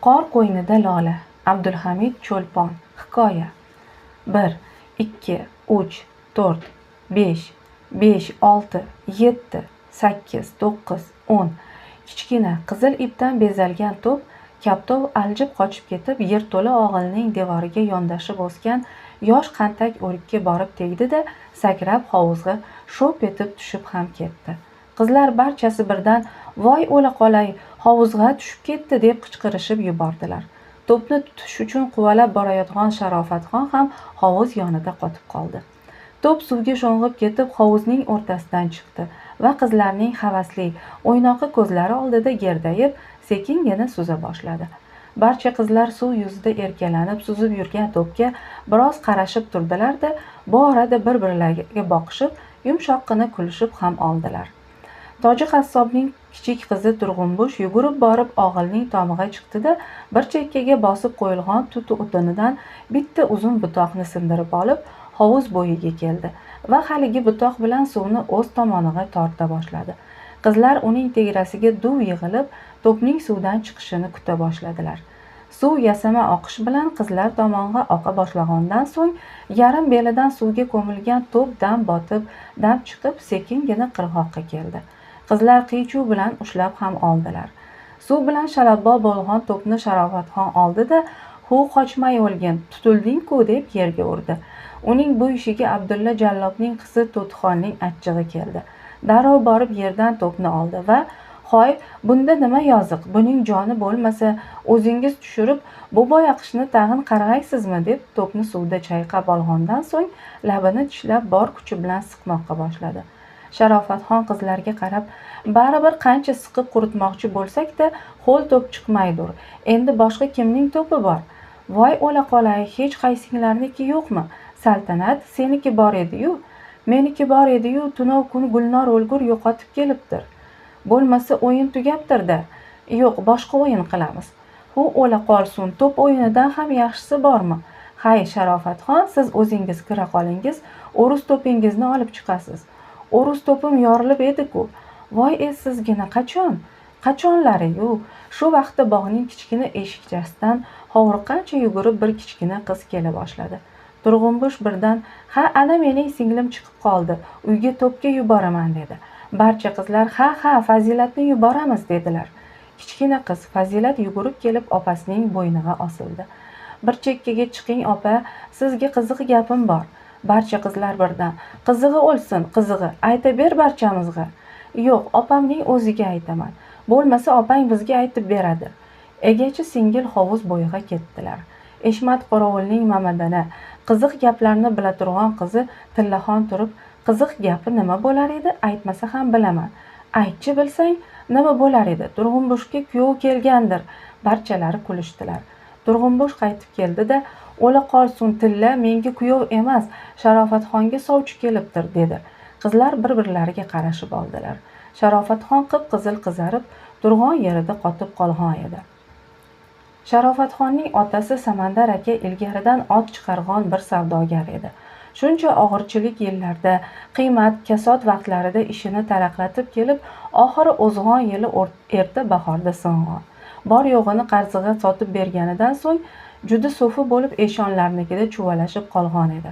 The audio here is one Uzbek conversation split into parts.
Qor qo'ynida lola. Abdulhamid Cho'lpon. Hikoya. 1 2 3 4 5 5 6 7 8 9 10. Kichkina qizil ipdan bezalgan to'p kaptov aljib qochib ketib, yerto'la og'ilning devoriga yondashib o'sgan yosh qantak o'rikka borib tegdi-da, sakrab hovuzga sho'p etib tushib ham ketdi. Qizlar barchasi birdan "Voy o'la qolay, hovuzga tushib ketdi" deb qichqirishib yubordilar. To'pni tutish uchun quvalab borayotgan Sharofatxon ham hovuz yonida qotib qoldi. To'p suvga sho'ng'ib ketib, hovuzning o'rtasidan chiqdi va qizlarning havasli, o'ynoqi ko'zlari oldida gerdayib, sekingina suza boshladi. Barcha qizlar suv yuzida erkalanib suzib yurgan to'pga biroz qarashib turdilar-da, bu orada bir-birlariga boqishib, yumshoqqina kulishib ham oldilar. Toji qassobning kichik qizi Turg'unbush yugurib borib og'ilning tomig'a chiqdi-da, bir chekkaga bosib qo'yilgan tut o'tinidan bitta uzun butoqni sindirib olib, hovuz bo'yiga keldi va haligi butoq bilan suvni o'z tomoniga torta boshladi. Qizlar uning tegrasiga duv yig'ilib, to'pning suvdan chiqishini kuta boshladilar. Suv yasama oqish bilan qizlar tomonga oqa boshlagandan so'ng yarim belidan suvga ko'milgan to'p dam botib, dam chiqib sekingina qirg'oqqa keldi. Qizlar qiychuv bilan ushlab ham oldilar. Suv bilan shalabbo bo'lgan to'pni Sharofatxon oldi-da, "Hu qochmay o'lgin, tutulding-ku" deb yerga urdi. Uning bu ishiga Abdulla jallobning qizi To'tixonning achchig'i keldi. Darrov borib yerdan to'pni oldi va "Hoy, bunda nima yoziq? Buning joni bo'lmasa, o'zingiz tushirib, bu boyaqishni tag'in qarg'aysizmi?" deb to'pni suvda chayqab olgandan so'ng labini tishlab bor kuchi bilan siqmoqqa boshladi. Sharofatxon qizlarga qarab, "Baribir qancha siqib quritmoqchi bo'lsak-da, ho'l to'p chiqmaydur. Endi boshqa kimning to'pi bor? Voy o'la qolay, hech qaysinglarniki yo'qmi? Saltanat, seniki bor edi-yu, meniki bor edi-yu, tunov kun Gulnor o'lgur yo'qotib kelibdir. Bo'lmasa o'yin tugabdir-da. Yo'q, boshqa o'yin qilamiz. Hu o'la qolsin, to'p o'yinidan ham yaxshisi bormi? Hay, Sharofatxon, siz o'zingiz kira qolingiz, o'rus to'pingizni olib chiqasiz. O'rus to'pim yorilib edi-ku. Voy essizgina, qachon? Qachonlari-yu?" Shu vaqtda bog'ning kichkina eshikchasidan hovurqancha yugurib bir kichkina qiz kela boshladi. Turg'unbush birdan, "Ha, ana mening singlim chiqib qoldi, uyga to'pga yuboraman" dedi. Barcha qizlar, "Ha, ha, Fazilatni yuboramiz" dedilar. Kichkina qiz Fazilat yugurib kelib opasining bo'yniga osildi. "Bir chekkaga chiqing opa, sizga qiziq gapim bor." Barcha qizlar birdan, "Qizig'i o'lsin, qizig'i, ayta ber barchamizga." "Yo'q, opamning o'ziga aytaman. Bo'lmasa opang bizga aytib beradi." Egachi singil hovuz bo'yiga ketdilar. Eshmat qorovulning Mamadana qiziq gaplarni bila turgan qizi Tillaxon turib, "Qiziq gapi nima bo'lar edi, aytmasa ham bilaman. Aytchi bilsang, nima bo'lar edi? Turg'unbushga kuyov kelgandir." Barchalari kulishdilar. Turg'unbush qaytib keldi-da, "O'la qolsin Tilla, menga kuyov emas, Sharofatxonga sovchi kelibdir" dedi. Qizlar bir-birlariga qarashib oldilar. Sharofatxon qip-qizil qizarib, turg'on yerida qotib qolgan edi. Sharofatxonning otasi Samandar aka ilgaridan ot chiqargan bir savdogar edi. Shuncha og'irchilik yillarda, qiymat, kasod vaqtlarida ishini taraqlatib kelib, oxiri o'zg'on yili erta bahorda sing'on. Bor yo'g'ini qarziga sotib berganidan so'ng juda so'fi bo'lib eshonlarnikida chuvalashib qolgan edi.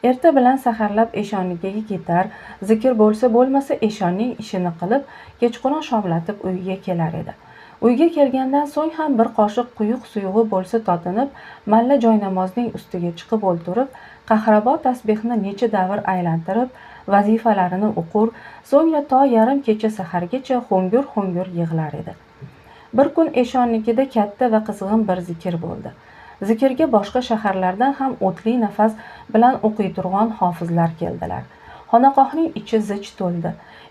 Erta bilan saharlab eshonnikiga ketar, zikr bo'lsa bo'lmasa eshonning ishini qilib, kechqurun shomlatib uyiga kelar edi. Uyga kelgandan so'ng ham bir qoshiq quyuq suyug'i bo'lsa totinib, malla joynamozning ustiga chiqib o'ltirib, qahrabo tasbehni necha davr aylantirib, vazifalarini o'qur, so'ngra to yarim kecha sahargacha ho'ngur-ho'ngur yig'lar edi. Bir kun eshonnikida katta va qizg'in bir zikr bo'ldi. Zikrga boshqa shaharlardan ham o'tli nafas bilan o'qiy turgan hofizlar keldilar. Xonaqohning ichi zich to'ldi.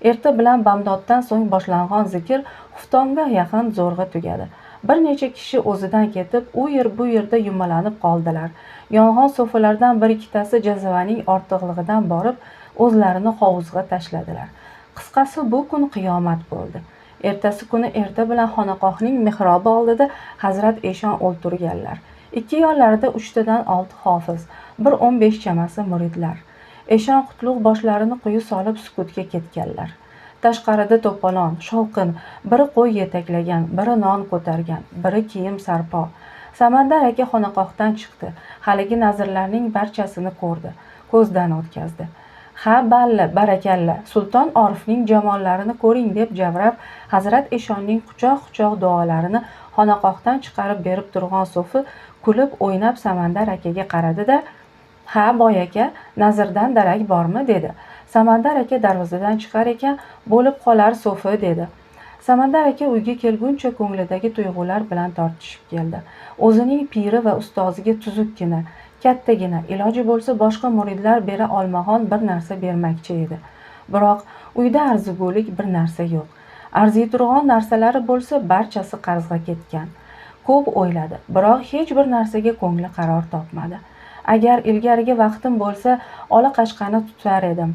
Erta bilan bamdoddan so'ng boshlangan zikr xuftonga yaqin zo'rg'a tugadi. Bir necha kishi o'zidan ketib, u yer bu yerda yumalanib qoldilar. Yong'on so'filardan bir ikkitasi jazavaning ortiqlig'idan borib, o'zlarini hovuzga tashladilar. Qisqasi, bu kun qiyomat bo'ldi. Ertasi kuni erta bilan xonaqohning mehrobi oldida Hazrat Eshon o'ltirganlar. Ikki yonlarida 3 tadan 6 hofiz, bir 15 chamasi muridlar. Eshon qutlug' boshlarini quyi solib sukutga ketganlar. Tashqarida to'polon, shovqin, biri qo'y yetaklagan, biri non ko'targan, biri kiyim sarpo. Samandar aka xonaqohdan chiqdi. Haligi nazirlarning barchasini ko'rdi, ko'zdan o'tkazdi. Ha balla, barakalla, Sulton Orifning jamollarini ko'ring deb javrab, Hazrat eshonning quchoq-quchoq duolarini xonaqohdan chiqarib berib turgan so'fi kulib o'ynab Samandar akaga qaradi-da, ha boy aka, nazirdan darak bormi dedi. Samandar aka darvozadan chiqar ekan, bo'lib qolar so'fi dedi. Samandar aka uyga kelguncha ko'nglidagi tuyg'ular bilan tortishib keldi. O'zining piri va ustoziga tuzukkina, kattagina, iloji bo'lsa boshqa muridlar bera olmagan bir narsa bermakchi edi. Biroq uyda arzigulik bir narsa yo'q. Arziy turgan narsalari bo'lsa barchasi qarzga ketgan. Ko'p o'yladi, biroq hech bir narsaga ko'ngli qaror topmadi. Agar ilgarigi vaqtim bo'lsa, ola qashqani tutar edim.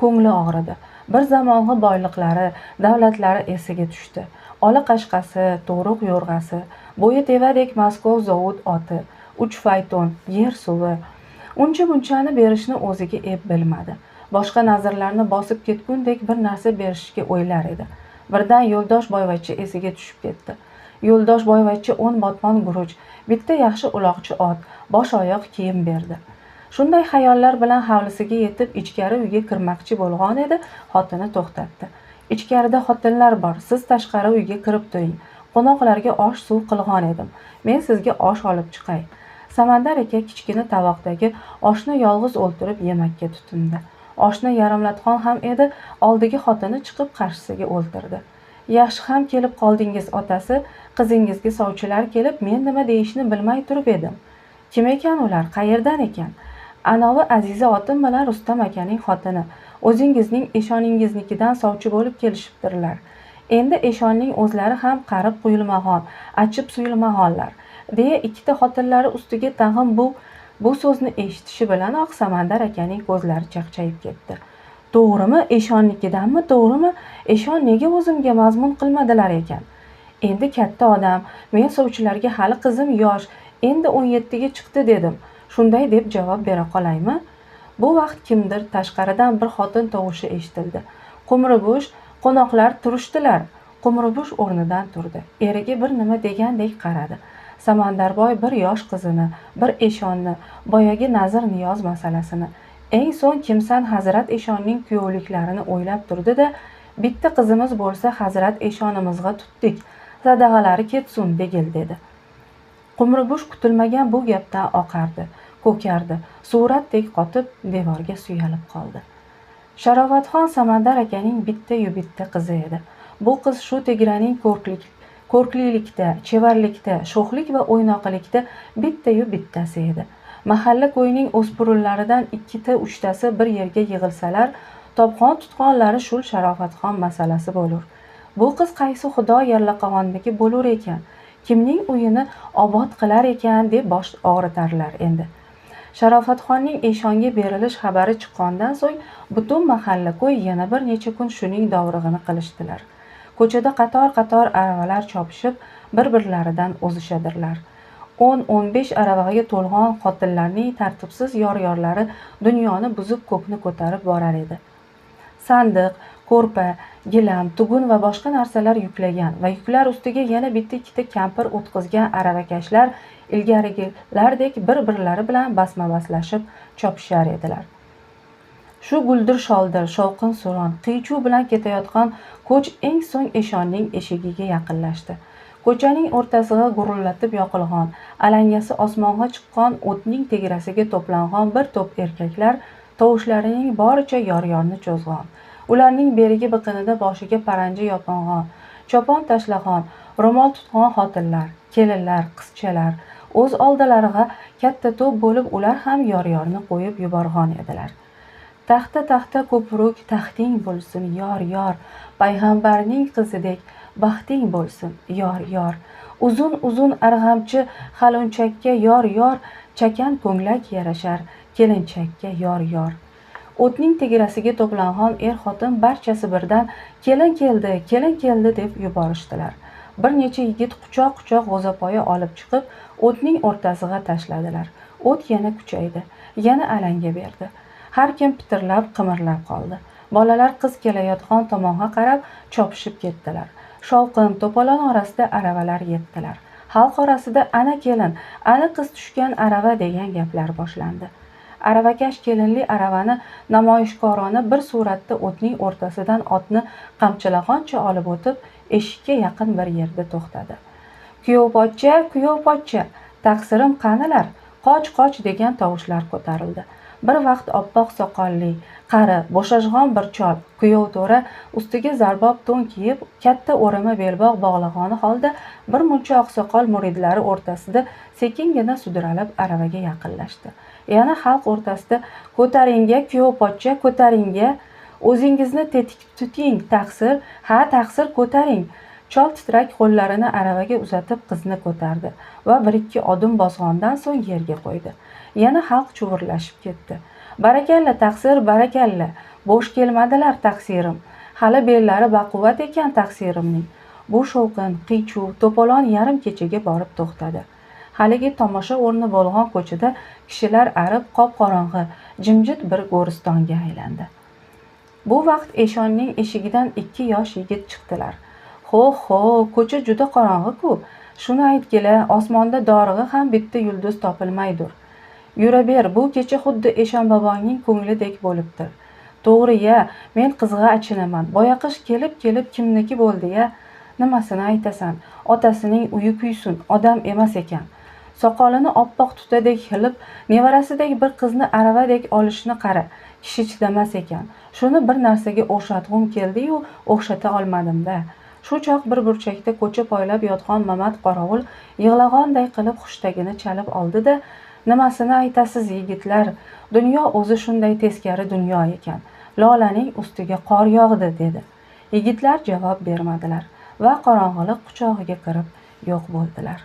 Ko'ngli og'ridi. Bir zamongi boyliqlari, davlatlari esiga tushdi. Ola qashqasi, to'riq yo'rg'asi, bo'yi tevadek Moskov zavod oti, 3 fayton, yer suvi. Uncha bunchani berishni o'ziga ep bilmadi. Boshqa nazirlarni bosib ketgundek bir narsa berishga o'ylar edi. Birdan Yo'ldosh boyvachcha esiga tushib ketdi. Yo'ldosh boyvachcha 10 botmon guruch, bitta yaxshi uloqchi ot, bosh oyoq kiyim berdi. Shunday xayollar bilan hovlisiga yetib ichkari uyga kirmoqchi bo'lgan edi, xotini to'xtatdi. Ichkarida xotinlar bor, siz tashqari uyga kirib turing. Qo'noqlarga osh suv qilgan edim. Men sizga osh olib chiqay. Samandar aka kichkina tovoqdagi oshni yolg'iz o'ltirib yemakka tutindi. Oshni yarimlatgan ham edi, oldiga xotini chiqib qarshisiga o'ltirdi. Yaxshi ham kelib qoldingiz otasi, qizingizga sovchilar kelib, men nima deyishni bilmay turib edim. Kim ekan ular, qayerdan ekan? Anovi Aziza otim bilan Rustam akaning xotini. O'zingizning eshoningizni sovchi bo'lib kelishibdirlar. Endi eshonning o'zlari ham qarib quyilmag'on, achib suyulmag'onlar, deya ikkita xotinlari ustiga tag'in bu so'zni eshitishi bilanoq Samandar akaning ko'zlari chaqchayib ketdi. To'g'rimi, eshonnikidanmi, to'g'rimi? Eshon nega o'zimga mazmun qilmadilar ekan? Endi katta odam, men sovchilarga hali qizim yosh, endi 17 ga chiqdi dedim. Shunday deb javob bera qolaymi? Bu vaqt kimdir tashqaridan bir xotin tovushi eshitildi. Qumribush, qo'noqlar turishdilar. Qumribush o'rnidan turdi. Eriga bir nima degandek qaradi. Samandarboy bir yosh qizini, bir eshonni, boyagi nazr niyoz masalasini, eng so'ng kimsan Hazrat eshonning kuyovliklarini o'ylab turdi-da, bitta qizimiz bo'lsa Hazrat eshonimizga tutdik, sadag'alari ketsun degil dedi. Qumribush kutilmagan bu gapdan oqardi, ko'kardi, suratdek qotib devorga suyalib qoldi. Sharovatxon Samandar akaning bitta-yu bitta qizi edi. Bu qiz shu tegraning ko'rklilikda, chevarlikda, sho'xlik va o'ynoqilikda bitta-yu bittasi edi. Mahalla ko'yning o'spurunlaridan ikkita uchtasi bir yerga yig'ilsalar, topgan tutqonlari shul Sharofatxon masalasi bo'lur. Bu qiz qaysi xudo yarlaqag'ondagi bo'lur ekan, kimning uyini obod qilar ekan deb bosh og'ritarlar endi. Sharofatxonning eshonga berilish xabari chiqqandan so'ng butun mahalla ko'y yana bir necha kun shuning dovrug'ini qilishdilar. Ko'chada qator-qator aravalar chopishib, bir-birlaridan o'zishadirlar. 10-15 aravaga to'lg'on xotinlarning tartibsiz yor-yorlari dunyoni buzib ko'kni ko'tarib borar edi. Sandiq, ko'rpa, gilam, tugun va boshqa narsalar yuklagan va yuklar ustiga yana bitta-ikkita kampir o'tqizgan aravakashlar ilgarigilardek bir-birlari bilan basma-baslashib chopishar edilar. Shu guldir-sholdir, shovqin-suron, qiychuv bilan ketayotgan ko'ch eng so'ng eshonning eshigiga yaqinlashdi. Ko'chaning o'rtasiga gurullatib yoqilgan, alangasi osmonga chiqqan o'tning tegrasiga to'plangan bir to'p erkaklar tovushlarining boricha yor-yorni cho'zg'on. Ularning berigi biqinida boshiga paranji yoping'on, chopon tashlag'on, ro'mol tutgan xotinlar, kelinlar, qizchalar o'z oldilariga katta to'p bo'lib ular ham yor-yorni qo'yib yuborgan edilar. Taxta-taxta ko'prik taxting bo'lsin, yor-yor, payg'ambarning qizidek baxting bo'lsin, yor-yor. Uzun-uzun arg'amchi xalunchakka yor-yor, chakan ko'nglak yarashar kelinchakka yor-yor. O'tning tegrasiga to'plangan er-xotin barchasi birdan kelin keldi, kelin keldi deb yuborishdilar. Bir necha yigit quchoq-quchoq g'o'zapoya olib chiqib, o'tning o'rtasiga tashladilar. O't yana kuchaydi, yana alanga berdi. Har kim pitirlab, qimirlab qoldi. Bolalar qiz kelayotgan tomonga qarab chopishib ketdilar. Shovqin, to'polon orasida aravalar yetdilar. Xalq orasida ana kelin, ana qiz tushgan arava degan gaplar boshlandi. Aravakash kelinli aravani namoyishkorona bir suratda o'tning o'rtasidan otni qamchilag'oncha olib o'tib, eshikka yaqin bir yerda to'xtadi. Kuyov pochcha, kuyov pochcha, taqsirim qanilar? Qoch, qoch degan tovushlar ko'tarildi. Bir vaqt oppoq soqolli, qari, bo'shashg'on bir chol kuyov to'ra ustiga zarbob to'n kiyib, katta o'rama belbog' bog'lag'oni holda bir muncha oqsoqol muridlari o'rtasida sekingina sudralib aravaga yaqinlashdi. Yana xalq o'rtasida ko'taringga kuyov pochcha, ko'taringga, o'zingizni tetik tuting taqsir, ha taqsir ko'taring. Chol titrak qo'llarini aravaga uzatib qizni ko'tardi va bir ikki odim bosgandan so'ng yerga qo'ydi. Yana xalq chuvurlashib ketdi. Barakalla taqsir, barakalla. Bo'sh kelmadilar taqsirim. Hali bellari baquvvat ekan taqsirimning. Bu shovqin, qiychuv, to'polon yarim kechaga borib to'xtadi. Haligi tomosha o'rni bo'lgan ko'chada kishilar arib qop-qorong'i, jimjit bir go'ristonga aylandi. Bu vaqt eshonning eshigidan ikki yosh yigit chiqdilar. Ho-ho, ko'cha juda qorong'i-ku. Shuni aytgila, osmonda dorig'i ham bitta yulduz topilmaydir. Yuraber, bu kecha xuddi Eshon bobongning ko'nglidek bo'libdir. To'g'ri-ya, men qizg'a achinaman. Boyaqish kelib-kelib kimniki bo'ldi-ya? Nimasini aytasan? Otasining uyi kuysin, odam emas ekan. Soqolini oppoq tutadek hilib, nevarasidek bir qizni aravadek olishini qara, kishi chidamas ekan. Shuni bir narsaga o'xshatg'um keldi-yu, o'xshata olmadim-da. Shu choq bir burchakda ko'cha poylab yotgan Mamat qorovul yig'lag'onday qilib hushtagini chalib oldi-da, nimasini aytasiz yigitlar, dunyo o'zi shunday teskari dunyo ekan. Lolaning ustiga qor yog'di, dedi. Yigitlar javob bermadilar va qorong'ilik quchog'iga kirib yo'q bo'ldilar.